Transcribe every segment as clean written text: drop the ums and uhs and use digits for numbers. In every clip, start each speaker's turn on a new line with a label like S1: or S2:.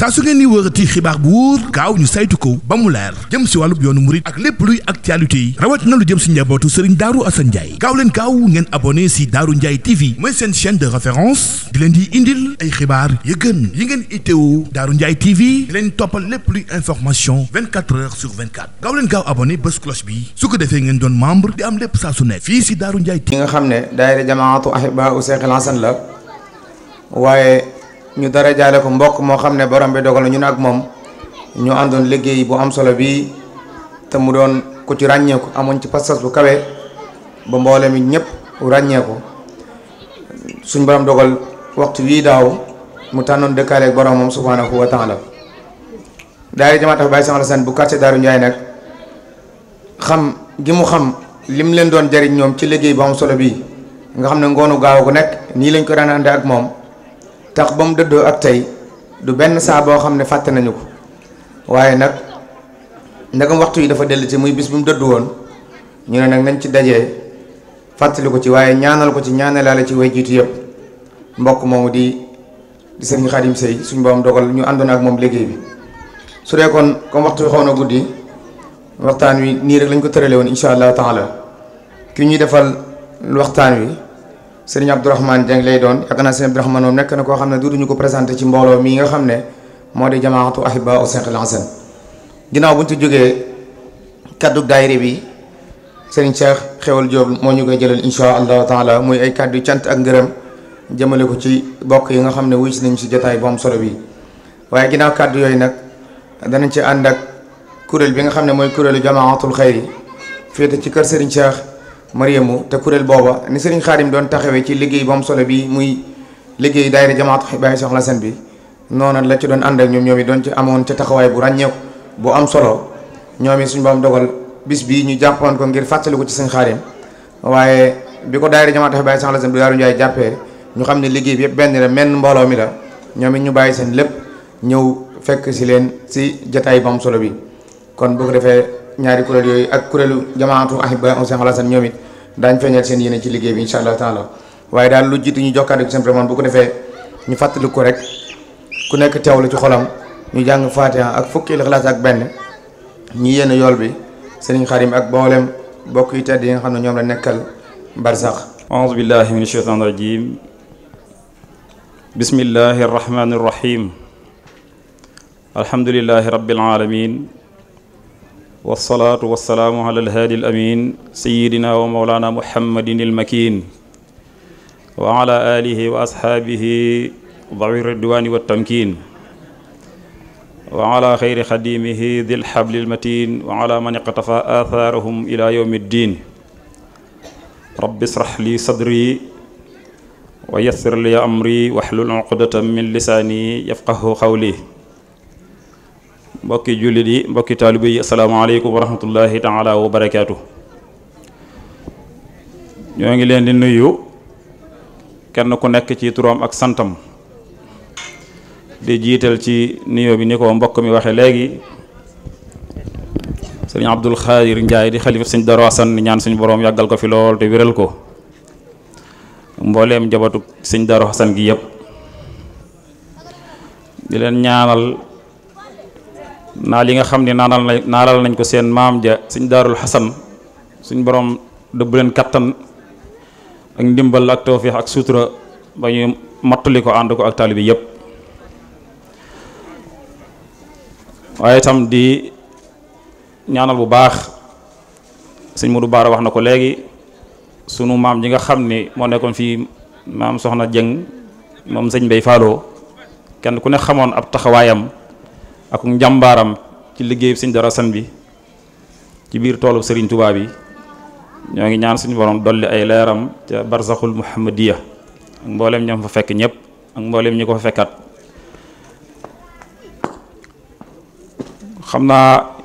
S1: saa su ngeen ni wërati xibaar bu wóor gaaw ñu saytu ko ba mu leer jëm si wàllub yoonu murit ak lépp luy actualité yi rawat na lu jëm si njabootu Serigne Darou Assane Ndiaye gaaw leen gaaw ngeen abonné si Darou Ndiaye TV mooy seen chaîne de référence di leen di indil ay xibaar yu gën yi ngeen itteewu Darou Ndiaye TV di leen toppal lépp luy information 24 heures sur 24 gaaw leen gaaw abonné bés cloche bi su ko defee ngeen doon membre di am lépp saa su ne fii si Darou Ndiaye TV.
S2: nga xam ne daayira jamaatu ahibaa u Seexul Hasan la waaye ñu dara jaale ko mbokk moo xam ne borom bi dogal na ñun ak moom ñu àndoon liggéey bu am solo bi te mu doon ku ci ràññeeku amoon ci pas-pas bu kawe ba mboole mi ñëpp ràññeeku suñ borom dogal waxtu wii daaw mu tànnoon dëkkaale ak borom moom subhanahu wa taala daayira jamaatu ahibaa Seexul Hasan bu quartier Darou Ndiaye nag xam gi mu xam lim leen doon jariñ ñoom ci liggéey bu am solo bii nga xam ne ngoonu gaaw gu nekk nii lañ ko daan àndee ak moom tax ba mu dëddoo ak tey du benn saa boo xam ne fàtte nañu ko waaye nag ndegam waxtu yi dafa dellu ci muy bis bi mu dëddu woon ñu ne nag nañ ci dajee fàttali ko ci waaye ñaanal ko ci ñaanalaale ci way jiitu yëpp mbokk moomu di sëriñ Xaadim Sey suñ borom dogal ñu àndoon ak moom liggéey bi su dee kon comme waxtu xaw na guddi waxtaan wi nii rek lañ ko tërale woon insha allahu taala ki ñuy defal waxtaan wi sëriñ Abdourahmane Dieng lay doon yaakaar naa sëriñ Abdourahmane moom nekk na koo xam ne duuduñu ko présenté ci mbooloo mii nga xam ne moo di jamaatu ahibaa u Seexul Hasan ginnaaw bu ñu ci jógee kaddu daayira bi sëriñ Cheikh Xewal Diop moo ñu koy jëlal insha allahu taala muy ay kaddu cant ak ngërëm jëmale ko ci bokk yi nga xam ne wuy si nañ si jotaay bu am solo bi waaye ginnaaw kaddu yooyu nag danañ ci ànd ak kuréel bi nga xam ne mooy kuréelu jamaatul xayri féete ci kër Serigne Cheikh Mariamu te kuréel booba ni Serigne Khadim doon taxawee ci liggéey bu am solo bi muy liggéey daayira jamaatu ahibaa Seexul Hasan bi noonu la ci doon ànd ak ñoom it doon ci amoon ca taxawaay bu ràññeeku bu am solo ñoom it suñu borom dogal bis bii ñu jàppoon ko ngir fàttali ko ci Serigne Khadim waaye bi ko daayira jamaatu ahibaa Seexul Hasan bi Darou Ndiaye jàppee ñu xam ne liggéey bi yëpp benn la menn mbooloo mi la ñoom it ñu bàyyi seen lépp ñëw fekk si leen si jotaay bu am solo bi kon bu ko defee ñaari kuréel yooyu ak kuréelu jamaatu ahibaa Seexul Hasan ñoom it daañ feeñal seen yéene ci liggéey bi insha allah taala waaye daal lu jiitu ñu jokkaat ak seen vraiment bu ko defee ñu fàttali ko rek ku nekk teewlu ci xolam ñu jàng Fatiha ak fukki Ixlaas ak benn ñu yéene yool bi Sëriñ Xaadim ak boolem bokk yi tedd yi nga xam ne ñoom la nekkal barsax.
S3: a'uuzu billahi min ashaytaani rajim bismillahi arrahmani arrahim alhamdulillahi rabbil alamin wasalaatu wasalaamu ala alhaadi alamin sayidina wa mawlana muhammadin almakin wa ala alihi wa ashaabihi dawi ridwani wa tamkin wa ala xayri xadimihi di lxabli almatin wa ala man iqtafa athaarahum ila yawmi ddin rabbi israh li sadri wa yassir li amri wahlul uqdatan min lisaani yafqahu qawli mbokki jullit yi mbokki taalibe yi asalaamaaleykum wa rahmatullahi taala wa barakaatu. ñoo ngi leen di nuyu kenn ku nekk ci turam ak santam di jiital ci nuyoo bi ni ko mbokk mi waxe léegi sëriñ Abdul Xaadir Njaay di xalifa sëñ Darou Assane ñaan suñu boroom yàggal ko fi lool te wéral ko mbooleem njabootu sëñ Darou Assane gi yëpp di leen ñaanal naal yi nga xam ne naalal nañ ko seen maam ja sëñ Daarul Xasan suñ borom dëbb leen kattan ak ndimbal ak tawfiix ak sutura ba ñu mottali ko ànd ko ak taalibi yëpp waaye itam di ñaanal bu baax sëñ Modou Baara wax na ko léegi sunu maam ji nga xam ni moo nekkoon fii maam soxna Jëng moom sëñ Mbay Falloo kenn ku ne xamoon ab taxawaayam ak njàmbaaram ci liggéey sëñ Darou Assane bi ci biir toolu Serigne Touba bi ñoo ngi ñaan suñu borom dolli ay leeram ca barzaxul muhammadiya ak mboolem ñam fa fekk ñëpp ak mboolem ñi ko fa fekkat xam naa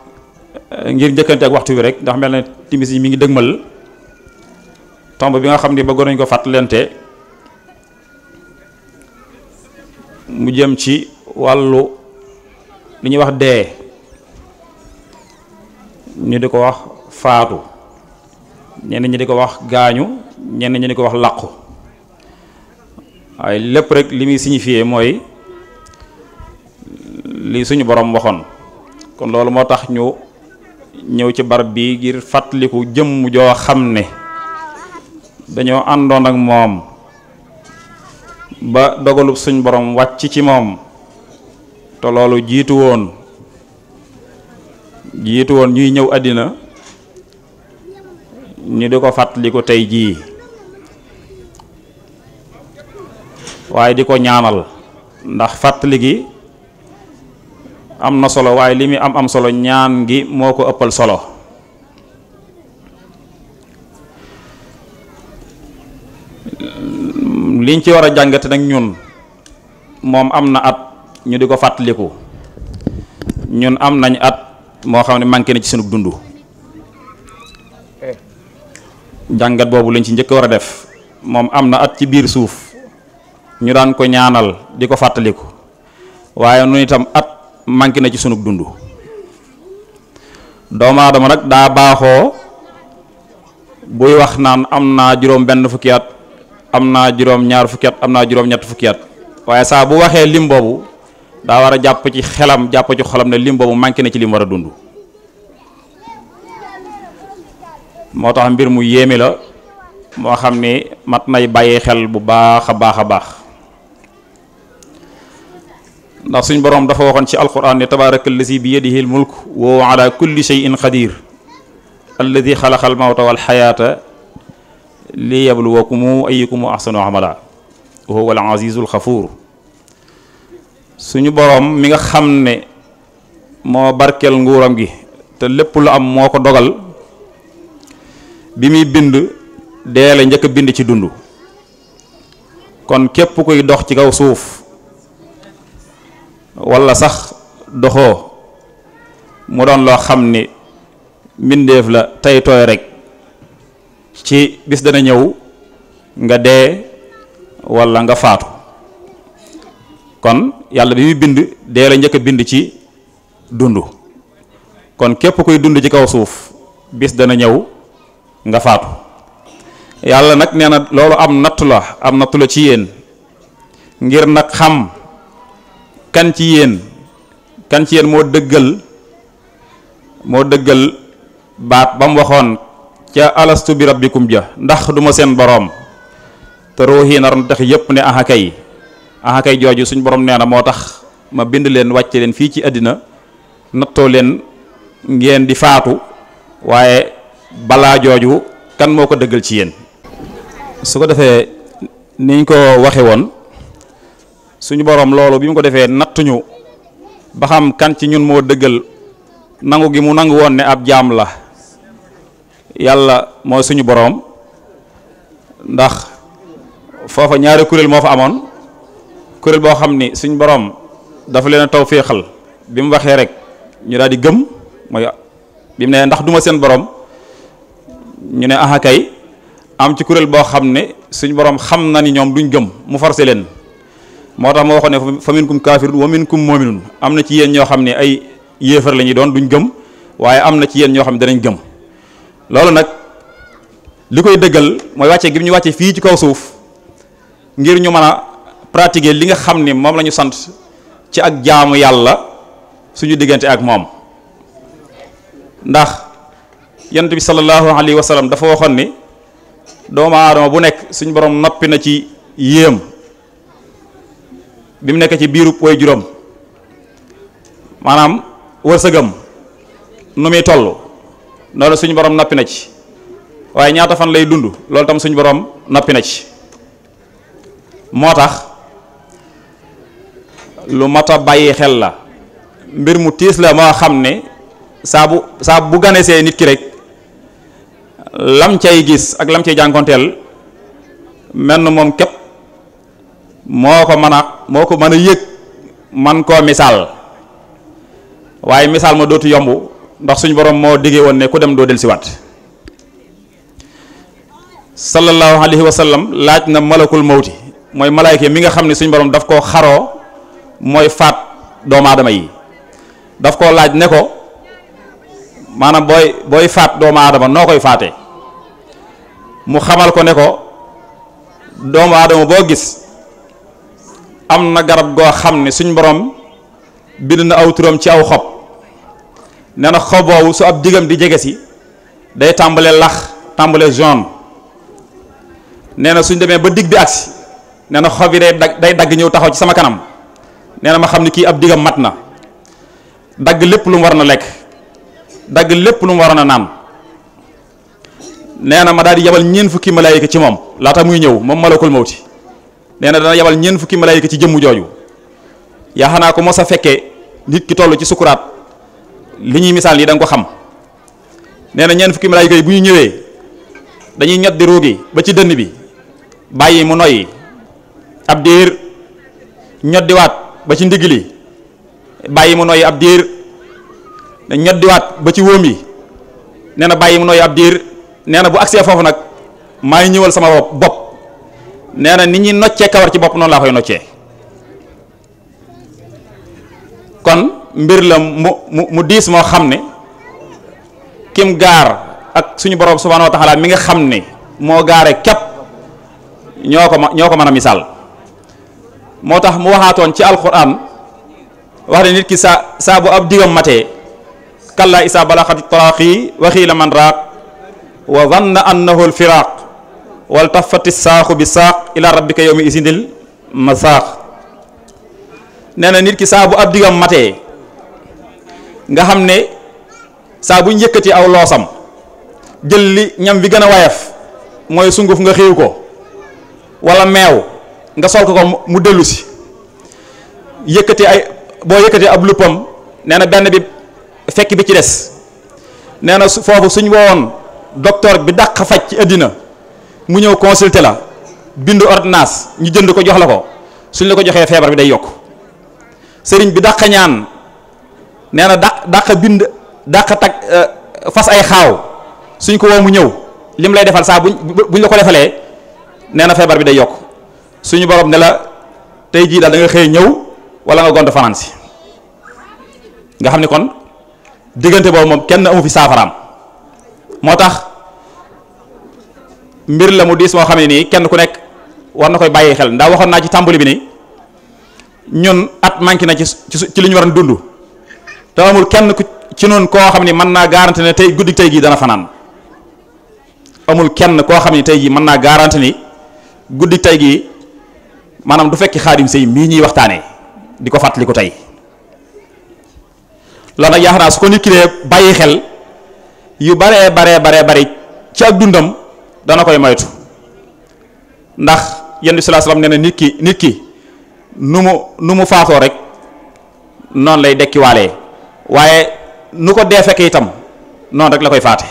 S3: ngir njëkkante ak waxtu bi rek ndax mel na timis yi mi ngi dëgmal tomb bi nga xam ni bëggoon nañu ko fàttalante mu jëm ci wàllu li ñuy wax dee ñu di ko wax faatu ñenn ñi di ko wax gaañu ñenn ñi di ko wax làqu waaye lépp rek li muy signifié mooy li suñu borom waxoon. kon loolu moo tax ñu ñëw ci barab bi ngir fàttaliku jëmm joo xam ne dañoo àndoon ak moom ba dogalub suñ borom wàcc ci moom te loolu jiitu woon ñuy ñëw àddina ñu di ko fàttaliku tey jii waaye di ko ñaanal ndax fàttali gi am na solo waaye li muy am solo ñaan gi moo ko ëppal solo. liñ ci war a jàngate nag ñun moom am na at ñu di ko fàttaliku ñun am nañ at moo xam ne manqué na ci sunu dund. jàngat boobu lañ ci njëkk war a def moom am na at ci biir suuf ñu daan ko ñaanal di ko fàttaliku waaye nu itam at manqué na ci sunu dund. doomu aadama nag daa baaxoo buy wax naan am naa juróom benn fukki at am naa juróom ñaar fukki at am naa juróom ñett fukki at waaye saa bu waxee lim boobu daa war a jàpp ci xelam jàpp ci xolam ne lim boobu manqué na ci lim war a dund. moo tax mbir mu yéeme la moo xam ni mat nay bàyyi xel bu baax a baax a baax ndax suñ boroom dafa waxoon ci alquran ne tabaaraka allazi bi yadihi al mulk wa huwa ala kulli shay'in qadir alladi xalaqa al mawta wal xayaata li yabluwakum ayyukum ahsanu amala wa huwa al azizul xafuur. suñu boroom mi nga xam ne moo barkeel nguuram gi te lépp lu am moo ko dogal bi muy bind dee la njëkk a bind ci dund. kon képp kuy dox ci kaw suuf walla sax doxoo mu doon loo xam ni mbindeef la tey tooy rek ci bis dana ñëw nga dee walla nga faatu. kon yàlla bi muy bind dee la njëkk a bind ci dund. kon képp kuy dund ci kaw suuf bis dana ñëw nga faatu. yàlla nag nee na loolu am nattu la ci yéen ngir nag xam kan ci yéen moo dëggal baat ba mu waxoon ca alastu bi rabbikum ja ndax duma seen boroom te ruuxi nar na tax yépp ne axakay jooju suñ boroom nee na moo tax ma bind leen wàcce leen fii ci àddina nattoo leen ngeen di faatu waaye balaa jooju kan moo ko dëggal ci yéen. su ko defee niñ ko waxe woon suñu boroom loolu bi mu ko defee nattuñu ba xam kan ci ñun moo dëggal nangu gi mu nangu woon ne ab jaam la yàlla mooy suñu boroom. ndax foofa ñaari kuréel moo fa amoon kuréel boo xam ni suñu boroom dafa leen a tawféexal bi mu waxee rek ñu daal di gëm mooy bi mu ne ndax duma seen boroom ñu ne aha kay. am ci kuréel boo xam ne suñ boroom xam na ni ñoom duñ gëm mu forcé leen moo tax ma waxoon ne fa minkum kaafirun wa minkum mu'minun am na ci yéen ñoo xam ne ay yéefar la ñuy doon duñ gëm waaye am na ci yéen ñoo xam ne danañ gëm. loolu nag li koy dëggal mooy wàcce gi ñu wàcce fii ci kaw suuf ngir ñu mën a pratiquer li nga xam ne moom la ñu sant ci ak jaamu yàlla suñu diggante ak moom. ndax yonent bi sallallahu alayhi wa sallam dafa waxoon ni doomu aadama bu nekk suñ borom noppi na ci yéem bi mu nekk ci biiru way juróom maanaam wërsëgam nu muy toll loolu suñu borom noppi na ci waaye ñaata fan lay dund loolu tam suñu borom noppi na ci. moo tax lu mat a bàyyi xel la mbir mu tiis la moo xam ne saa bu ganesee nit ki rek lam cay gis ak lam cay jànkonteel menn moom képp moo ko mën a yëg man koo misaal waaye misaal ma dootu yomb ndax suñu borom moo diggee woon ne ku dem doo dellusiwaat. sallallahu alayhi wa sallam laaj na malakul mawti mooy malaayka mi nga xam ne suñu borom daf koo xaroo mooy faat doomu aadama yi daf koo laaj ne ko maanaam booy faat doomu aadama noo koy faatee mu xamal ko ne ko doomu aadama boo gis am na garab goo xam ne suñ borom bind na aw turam ci aw xob nee na xob boobu su ab digam di jege si day tàmbalee lax tàmbalee jaune nee na suñ demee ba digg bi agsi nee na xob yi day dagg ñëw taxaw ci sama kanam nee na ma xam ni kii ab digam mat na dagg lépp lu mu war na lekk dagg lépp lu mu waroon a naan nee na ma daal di yabal ñeent fukki malaayika ci moom laata muy ñëw moom malakul mawti nee na dana yabal ñeent fukki malaayika ci jëmm jooju yaa xanaa ko mos a fekkee nit ki toll ci sukuraat li ñuy misaal nii da nga ko xam nee na ñeent fukki malaayika yi bu ñu ñëwee dañuy ñot di ruugi ba ci dënn bi bàyyi mu noyyi ab diir ñoddiwaat ba ci ndigg li bàyyi mu noyyi ab diir ñoddiwaat ba ci wóom yi nee na bàyyi mu noyyi ab diir nee na bu agsee foofu nag maa ngi ñëwal sama bopp nee na nit ñi noccee kawar ci bopp noonu laa koy noccee kon mbir la mu diis moo xam ne kim gaar ak suñu borom subhaanahu wa taala mi nga xam ne moo gaare képp ñoo ko mën a misaal moo tax mu waxaatoon ci alquran wax ne nit ki saa bu ab digam matee kalla isaa balaxati taraqi wa xiila man raaq wa zanna annahu alfiraq wal tafati saaxu bi saaq ila rabbika yawmi isinil masaaq nee na nit ki saa bu ab digam matee nga xam ne saa bu njëkkati aw loosam jël li ñam bi gën a wayaf mooy sunguf nga xiiw ko wala meew nga sol ko mu dellu si boo yëkkati ab luppam nee na benn bi fekk bi ci des nee na foofu suñ wowoon docteur bi dàq faj ci àddina mu ñëw consulter la bindu ordonnance ñu jënd ko jox la ko suñ la ko joxee feebar bi day yokk sëriñ bi dàq ñaan nee na dàq bind dàq tag fas ay xaaw suñ ko woo mu ñëw lim lay defal saa buñ la ko defalee nee na feebar bi day yokk suñu borom ne la tey jii daal da nga xëy ñëw wala nga gont fanaan si nga xam ni kon diggante boobu moom kenn amu fi saafaraam moo tax mbir la mu diis moo xam ne nii kenn ku nekk war na koy bàyyi xel ndax waxoon naa ci tàmbali bi ni ñun at manqué na ci li ñu war a dund te amul kenn ku ci noonu koo xam ni mën naa garanti ne tey guddi tey gii dana fanaan amul kenn koo xam ni tey jii mën naa garanti ni guddi tey gii maanaam du fekki Xaadim Sey mii ñuy waxtaanee di ko fàttali ko tey loolu nag yaakaar naa su ko nit ki dee bàyyi xel yu baree ci ak dundam dana koy moytu ndax yonent bi sallallahu alayhi wasallam nee na nit ki nu mu faatoo rek noonu lay dekkiwaalee waaye nu ko dee fekke itam noonu rek la koy faate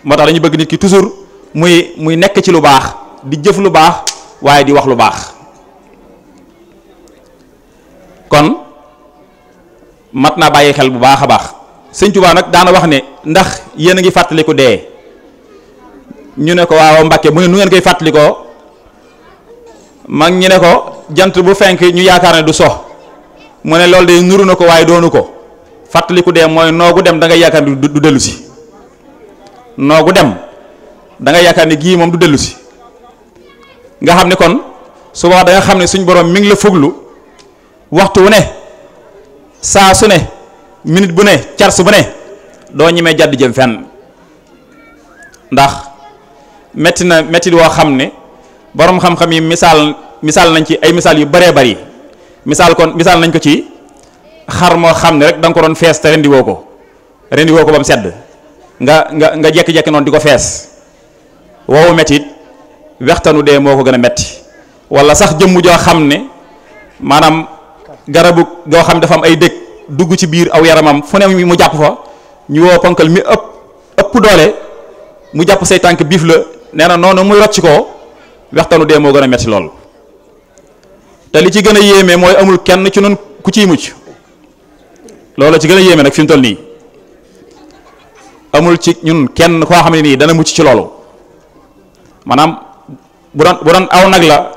S3: moo tax dañu bëgg nit ki toujours muy nekk ci lu baax di jëf lu baax waaye di wax lu baax kon mat naa bàyyi xel bu baax a baax sëñ Tuubaa nag daana wax ne ndax yéen a ngi fàttaliku dee ñu ne ko waaw Mbàkke mu ne nu ngeen koy fàttalikoo mag ñu ne ko jant bu fenk ñu yaakaar ne du so mu ne loolu de nuru na ko waaye doonu ko fàttaliku dee mooy noogu dem da nga yaakaar ne du dellu si noogu dem da nga yaakaar ne gii moom du dellu si nga xam ne kon su wax da nga xam ne suñ borom mi ngi la fuglu waxtu wu ne saa su ne minute bu ne cars bu ne doo ñemee jàdd jëm fenn ndax metti woo xam ne borom xam-xam yi misaal nañ ci ay misaal yu bëree bëri misaal nañ ko ci xar moo xam ne rek da nga ko doon fees te rendi woo ko ba mu sedd nga jekki-jekki noonu di ko fees woowu mettit wextanu dee moo ko gën a metti wala sax jëmm joo xam ne maanaam garabu goo xam ne dafa am ay dëkk dugg ci biir aw yaramam fu ne mu jàpp fa ñu woo ponkal mi ëpp doole mu jàpp say tànk biif la nee na noonu muy rocc ko wextanu dee moo gën a metti lool te li ci gën a yéeme mooy amul kenn ci noonu ku ciy mucc loolu ci gën a yéeme nag fi mu toll nii amul ci ñun kenn koo xam ne nii dana mucc ci loolu maanaam bu doon aw nag la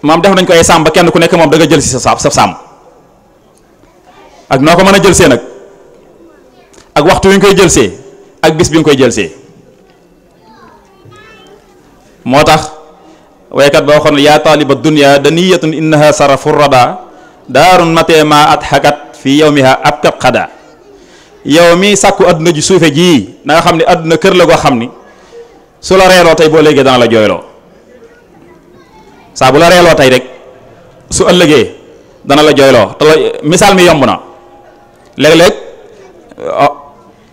S3: maam def nañ ko ay sàmm ba kenn ku nekk moom da nga jël si sa sàmm ak noo ko mën a jël see nag ak waxtu wi nga koy jël see ak bis bi nga koy jël see moo tax waykat ba waxoon yaa taaliba dunya daniyatun innaha sarafu rada daarun matee ma at xakat fii yawmiha ab kab xada yow mi sàkku adduna ji suufe jii na nga xam ne adduna kër la goo xam ni su la reeloo tey boo léegi dana la jooyloo saa bu la reeloo tey rek su ëllëgee dana la jooyloo te misaal mi yomb na léeg-léeg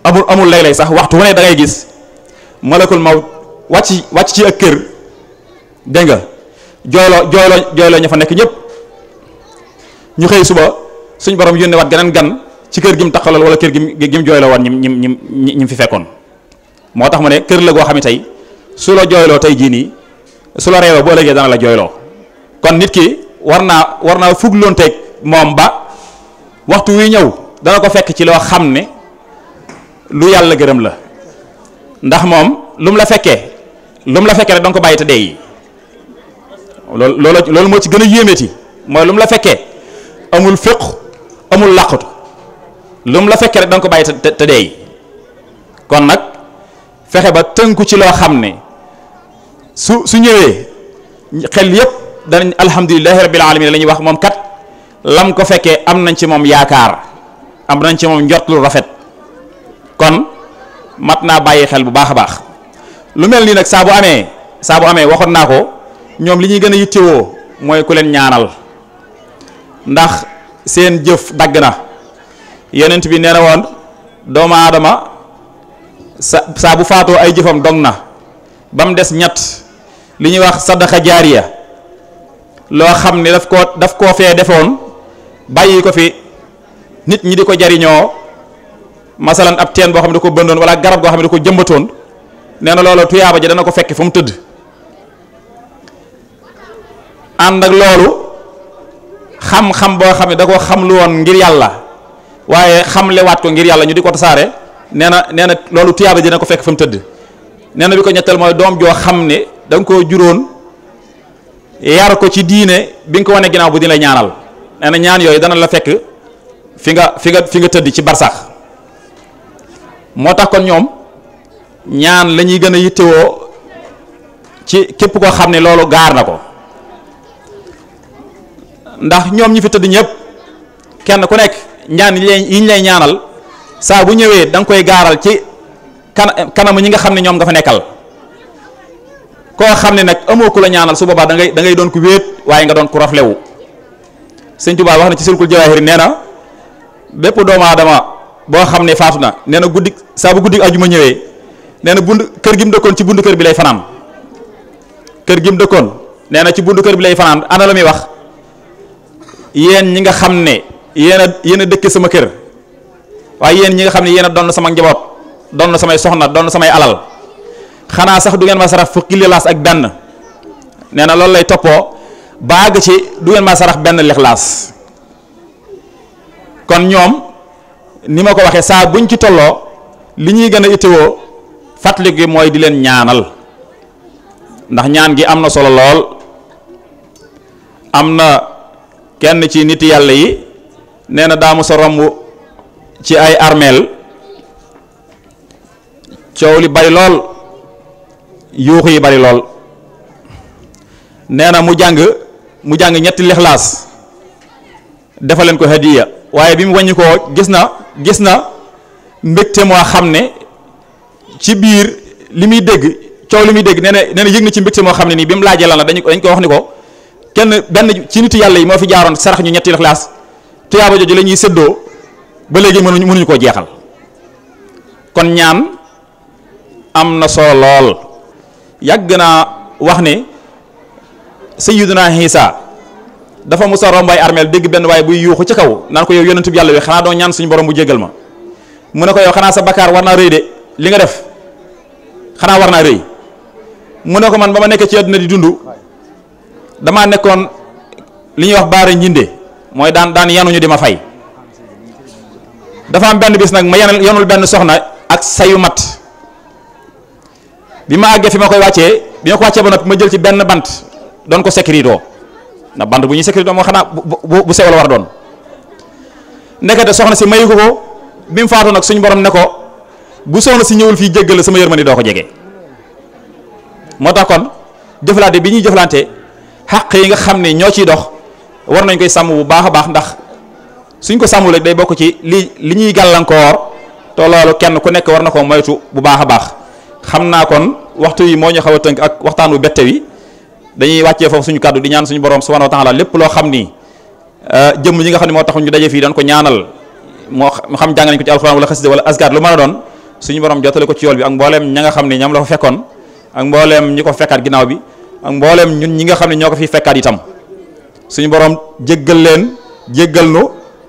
S3: amul léeg-léeg sax waxtu wu ne da ngay gis malakul mawt wàcc ci ak kër dégg nga jooyloo ña fa nekk ñëpp ñu xëy suba suñ borom yónnee waat geneen gan ci kër gi mu taxawal wala kër gi mu jooyloo woon ñim fi fekkoon moo tax mu ne kër la goo xam ne tey su la jooyloo tey jii nii su la reeloo boo ëllëgee dana la jooyloo kon nit ki war naa fugloonteeg moom ba waxtu wi ñëw dana ko fekk ci loo xam ne lu yàlla gërëm la ndax moom lu mu la fekkee rek danga ko bàyyi te dee yi loolu moo ci gën a yéemeeti mooy lu mu la fekkee amul féq amul làqatu lu mu la fekkee rek danga ko bàyyi te dee yi kon nag fexe ba tënku ci loo xam ne su ñëwee xel yépp danañ alhamdulilahi rabbil alamin la ñuy wax moom kat lam ko fekkee am nañ ci moom yaakaar am nañ ci moom njort lu rafet kon mat naa bàyyi xel bu baax a baax lu mel nii nag saa bu amee waxoon naa ko ñoom li ñuy gën a yittewoo mooy ku leen ñaanal ndax seen jëf dagg na yonent bi nee na woon doomu aadama saa bu faatoo ay jëfam dog na ba mu des ñett li ñuy wax sadaqa jaariya loo xam ne daf koo fee defoon bàyyi ko fi nit ñi di ko jariñoo masalan ab teen boo xam ne da ko bëndoon wala garab goo xam ne da ko jëmbatoon nee na loolu tuyaaba ji dana ko fekk fa mu tëdd ànd ak loolu xam-xam boo xam ne da ko xam lu woon ngir yàlla waaye xamlewaat ko ngir yàlla ñu di ko tasaare nee na loolu tuyaaba ji dana ko fekk fa mu tëdd nee na bi ko ñetteel mooy doom joo xam ne da nga koo juróon yar ko ci diine bi nga ko wane ginnaaw bu di la ñaanal nee na ñaan yooyu dana la fekk fi nga tëdd ci barsax moo tax kon ñoom ñaan la ñuy gën a yittewoo ci képp koo xam ne loolu gaar na ko ndax ñoom ñi fi tëdd ñëpp kenn ku nekk ñaan yi ñu lay ñaanal saa bu ñëwee da nga koy gaaral ci kanamu ñi nga xam ne ñoom nga fa nekkal koo xam ne nag amoo ku la ñaanal su boobaa da ngay doon ku wéet waaye nga doon ku raflewu Sëñ Tuubaa wax na ci Silkul Jawaahir nee na bépp doomu aadama boo xam ne faatu na nee na saa bu guddi ajuma ñëwee nee na kër gi mu dëkkoon ci bundu kër bi lay fanaan kër gi mu dëkkoon nee na ci bundu kër bi lay fanaan ana la muy wax yéen ñi nga xam ne yéen a dëkke sama kër waaye yéen ñi nga xam ne yéen a doon na sama njaboot doon na samay soxna doon na samay alal xanaa sax du ngeen ma sarax fukki lixlaas ak benn nee na loolu lay toppoo baag ci du ngeen ma sarax benn lixlaas kon ñoom ni ma ko waxee saa buñ ci tolloo li ñuy gën a itteewoo fàttali gi mooy di leen ñaanal ndax ñaan gi am na solo lool am na kenn ci nit yàlla yi nee na daa mu sa romb ci ay armeel coow li bari lool yuuxu yi bari lool nee na mu jàng ñetti lixlaas dafa leen ko hadiya waaye bi mu wàññi koo gis na mbégte moo xam ne ci biir li muy dégg coow li muy dégg nee na yëg na ci mbégte moo xam ne nii bi mu laajee lan la dañ ko wax ni ko kenn benn ci nitu yàlla yi moo fi jaaroon sarax ñu ñetti lixlaas tuyaaba jooju la ñuy séddoo ba léegi mënuñu koo jeexal kon ñaan am na solo lool yàgg naa wax ne sayyiduna Isa dafa musa rombay armeel dégg benn waaye buy yuuxu ci kaw naan ko yow yonentu bi yàlla wi xanaa doo ñaan suñu borom bu jéggal ma mu ne ko yow xanaa sa bakkaar war naa rëy de li nga def xanaa war naa rëy mu ne ko man ba ma nekk ci àdduna di dund damaa nekkoon li ñuy wax baara njinde mooy daan yanuñu di ma fay dafa am benn bis nag ma yanul benn soxna ak sayu mat bi ma àggee fi ma koy wàccee bi ma ko wàccee ba noppi ma jël ci benn bant doon ko sécurité ndax bant bu ñuy sécurité moo xanaa bu sew la war a doon nekkate soxna si mayu ko bi mu faatu nag suñu borom ne ko bu soxna si ñëwul fii jéggal sama yërmande doo ko jege moo tax kon jëflante bi ñuy jëflante xàq yi nga xam ne ñoo ciy dox war nañ koy sàmm bu baax a baax, ndax suñ ko sàmmul rek day bokk ci li ñuy gàllankoor te loolu kenn ku nekk war na ko moytu bu baax a baax. xam naa kon waxtu yi moo ñu xaw a tënk ak waxtaan wu bette wi, dañuy wàccee foofu suñu kàddu di ñaan suñu borom subhanahu wa ta'ala lépp loo xam ni jëmm ñi nga xam ne moo tax ñu daje fii doon ko ñaanal moo xam jàng nañ ko ci alxuraan wala xasida wala asgar lu mën a doon suñu borom jotale ko ci yool bi ak mbooleem ña nga xam ne ñoom la fa fekkoon ak mbooleem ñi ko fekkaat ginnaaw bi ak mbooleem ñun ñi nga xam ne ñoo ko fi fekkaat itam suñu borom jéggal leen jéggal nu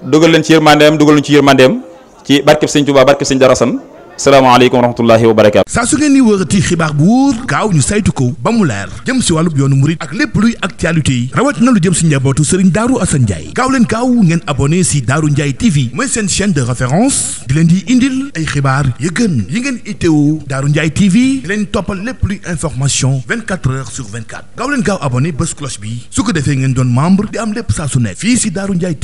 S3: dugal leen ci yërmandeem dugal ñu ci yërmandeem ci barkeb Sëñ Tuubaa barkeb Sëñ Daaru Asan. salaamaaleykum wa rahmatullahi wa barakaatu.
S1: saa su ngeen ni wërati xibaar bu wóor gaaw ñu saytu ko ba mu leer jëm si wàllub yoonu murit ak lépp luy actualité yi rawat na lu jëm si njabootu Serigne Darou Assane Ndiaye gaaw leen gaaw ngeen abonné si Darou Ndiaye TV mooy seen chaîne de référence di leen di indil ay xibaar yu gën yi ngeen itteewu Darou Ndiaye TV di leen toppal lépp luy information 24 heures sur 24 gaaw leen gaaw abonné bés cloche bi su ko defee ngeen doon membre di am lépp saa su nekk fii si Darou Ndiaye